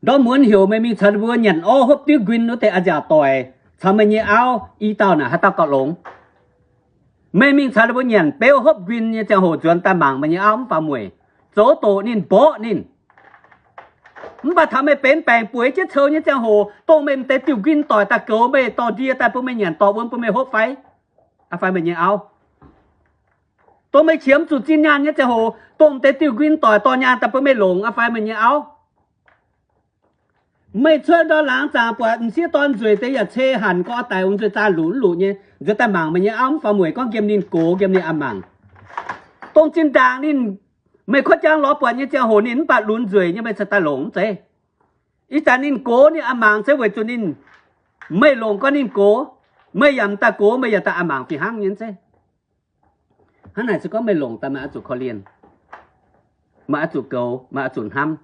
Ndortv muonz heuc meih mingh caux ninh mbuo nyanc orv hopv diuv nquin wuov deix a'nziaauc doic caux meih nyei auv i dauh naaic haaix dauh gauh longx? Meih mingh caux ninh mbuo nyanc beuv hopv nquin nyei ziangh hoc nzuonx daaih mangc meih nyei auv mv faaux mueic, zoux doqc ninh, mborqv ninh. Mv baac taux meih benx baengc bueix jienv coux nyei ziangh hoc, dongh meih m'deix diuh nquin doic daaih goux meih, dorh ndie daaih bun meih nyanc, dorh wuom bun meih hopv fai? Aa fai meih nyei auv? Dongh meih qiemx zuqc zinh nyaanh nyei ziangh hoc, dongh m'deix diuh nquin doic dorh nyaanh daaih bun meih longc, aa fai meih nyei auv? Meih cuotv ndorm laangz zaangc buatc m'sieqv dorn nzueic deix yaac cei hanc, gorngv oix daic, ong nzueic zaah luqc luqc nyei, nzuonx daaih mangc meih nyei auv mv faaux mueic, gorngv nqemh ninh gox, nqemh ninh a'mangc. Dongh zinh ndaangc ninh, meih kuotv jangv lorz buatc nyei ziangh hoc ninh mv baac lunx nzueic nyei, meih cingx daaih longc mv zeiz? Ih zanc ninh gox ninh a'mangc se weic zuqc ninh, meih longc gorngv ninh gox, meih yaac m'daaih gox, meih yaac daaih a'mangc fih hnangv nyei zeiv. Hnangv naaic se gorngv meih longc daaih meih oix zuqc korv-lienh, meih oix zuqc goux, meih oix zuqc hnamv.